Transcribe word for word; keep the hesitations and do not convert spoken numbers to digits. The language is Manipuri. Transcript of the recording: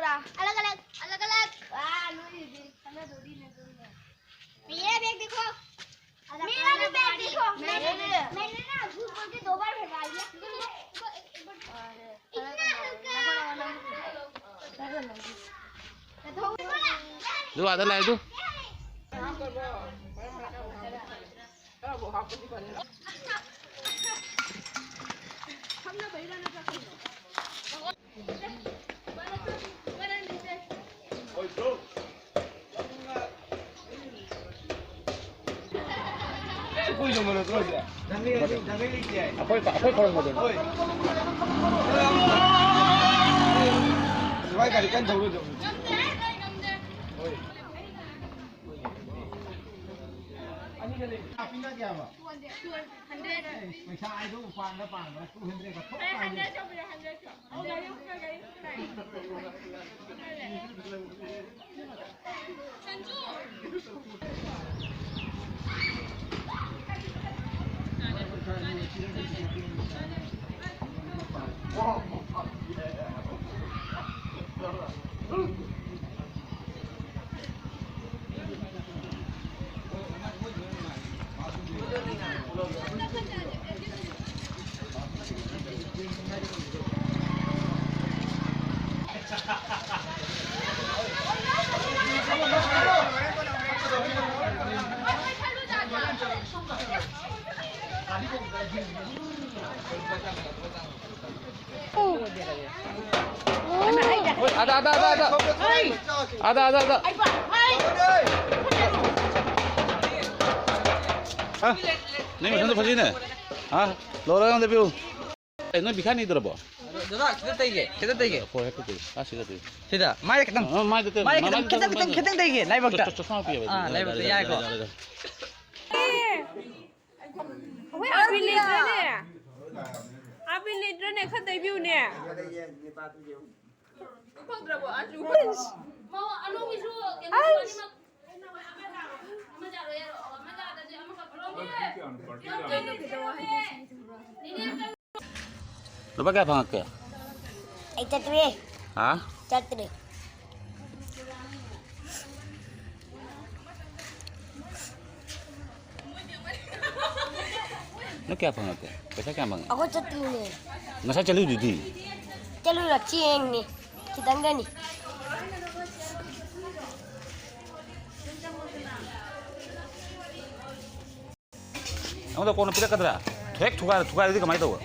अलग अलग, अलग अलग। वाह, नोरी जी, खाना दो दी ने दो। मेरा बैग देखो। मेरा भी बैग देखो। मैंने, मैंने ना झूठ बोल के दो बार फेंका लिया। इतना हल्का। दो आधा लाए दो। ꯑꯩꯈꯣꯏ ꯄ-, ꯑꯩꯈꯣꯏ ꯈꯣꯡ ꯃꯇꯣꯟ꯫ ꯍꯣꯏ꯫ ꯁꯤꯐꯥꯏ ꯒꯥꯔꯤ ꯀꯟꯅ ꯊꯧꯔꯣꯏꯗꯧꯕꯅꯤ꯫ ꯍꯣꯏ꯫ ꯑꯅꯤꯒ ꯂꯩ꯫ ꯄꯤꯅꯗꯦ ꯍꯥꯏꯕ꯫ ꯄꯩꯁꯥ ꯍꯥꯏꯗꯣ ꯄꯥꯟꯕ ꯄꯥꯟꯕ two hundred ꯀ ꯊꯣꯛ ꯄꯥꯟꯕ꯫ ꯑꯗ, ꯑꯗ, ꯑꯗ, ꯑꯗ꯫ ꯑꯗ, ꯑꯗ, ꯑꯗ꯫ ꯑ, ꯅꯪ ꯃꯊꯟꯗ ꯐꯖꯩꯅꯦ꯫ ꯑ, ꯂꯧꯔꯒ ꯑꯝꯇ ꯄꯤꯌꯨ꯫ ꯑꯦ, ꯅꯣꯏ ꯕꯤꯈꯥ ꯅꯤꯗ꯭ꯔꯕꯣ? ꯗꯗꯥ, ꯈꯤꯇ ꯇꯩꯒꯦ, ꯈꯤꯇ ꯇꯩꯒꯦ꯫ ꯍꯣꯏ, ꯍꯦꯛꯇ ꯇꯩ꯫ ꯑ, ꯁꯤꯗ ꯇꯩ꯫ ꯁꯤꯗ, ꯃꯥꯏꯗ ꯈꯤꯇꯪ꯫ ꯑ, ꯃꯥꯏꯗ ꯇꯩ꯫ ꯃꯥꯏꯗ ꯈꯤꯇꯪ, ꯃꯥꯏꯗ ꯈꯤꯇꯪ, ꯇꯩ꯫ ꯈꯤꯇꯪ, ꯈꯤꯇꯪ ꯇꯩꯒꯦ, ꯂꯥꯏꯕꯛꯇ꯫ ꯆ-, ꯆ-, ꯆꯁꯃꯥ ꯄꯤꯌꯣ꯫ ꯑꯥ, ꯂꯥꯏꯕꯛꯇ, ꯌꯥꯔꯦ, ꯌꯥꯔꯦꯀꯣ? ꯌꯥꯔꯦ, ꯌꯥꯔꯦ, ꯌꯥꯔꯦ꯫ ꯑꯩꯈꯣꯏ ꯑꯥꯕꯤ ꯂꯩꯇ꯭ꯔꯅꯦ? ꯑꯥꯕꯤ ꯂꯩꯇ꯭ꯔꯅꯦ? ꯈꯔ ꯇꯩꯕꯤꯌꯨꯅꯦ꯫ ꯐꯪꯗ꯭ꯔꯕꯣ? ꯑꯥꯖꯨ꯫ ꯑꯁ꯫ ꯃꯧ ꯑꯅꯧꯕꯤꯁꯨ ꯀꯩꯅꯣ ꯑꯁ꯫ ꯑꯅꯤꯃꯛ ꯑꯃ ꯌꯥꯔꯣꯏ ꯍꯥꯏꯔꯣ? ꯑꯃ ꯌꯥꯗ꯭ꯔꯗꯤ ꯑꯃꯈꯛ ꯂꯧꯒꯦ꯫ ꯂꯨꯄꯥ ꯀꯌꯥ ꯐꯪꯉꯛꯀꯦ? ꯑꯩ ꯆꯠꯇ꯭ꯔꯤ꯫ ꯍꯥ? ꯆꯠꯇ꯭ꯔꯤ꯫ ꯅꯪ ꯀꯌꯥ ꯐꯪꯉꯛꯀꯦ? ꯄꯩꯁꯥ ꯀꯌꯥ ꯐꯪꯉꯦ? ꯑꯩꯈꯣꯏ ꯆꯠꯇ꯭ꯔꯤꯅꯦ꯫ ꯉꯁꯥꯏ ꯆꯠꯂꯨꯏꯗꯨꯗꯤ? ꯆꯠꯂꯨꯔ ꯆꯦꯡꯅꯤ꯫ ꯈꯤꯇꯪꯗꯅꯤ꯫ ꯑꯩꯉꯣꯟꯗ ꯀꯣꯟꯅ ꯄꯤꯔꯛꯀꯗ꯭ꯔꯥ? ꯍꯦꯛ ꯊꯨꯒꯥꯏ-, ꯊꯨꯒꯥꯏꯔꯗꯤ ꯀꯃꯥꯏꯅ ꯇꯧꯕ?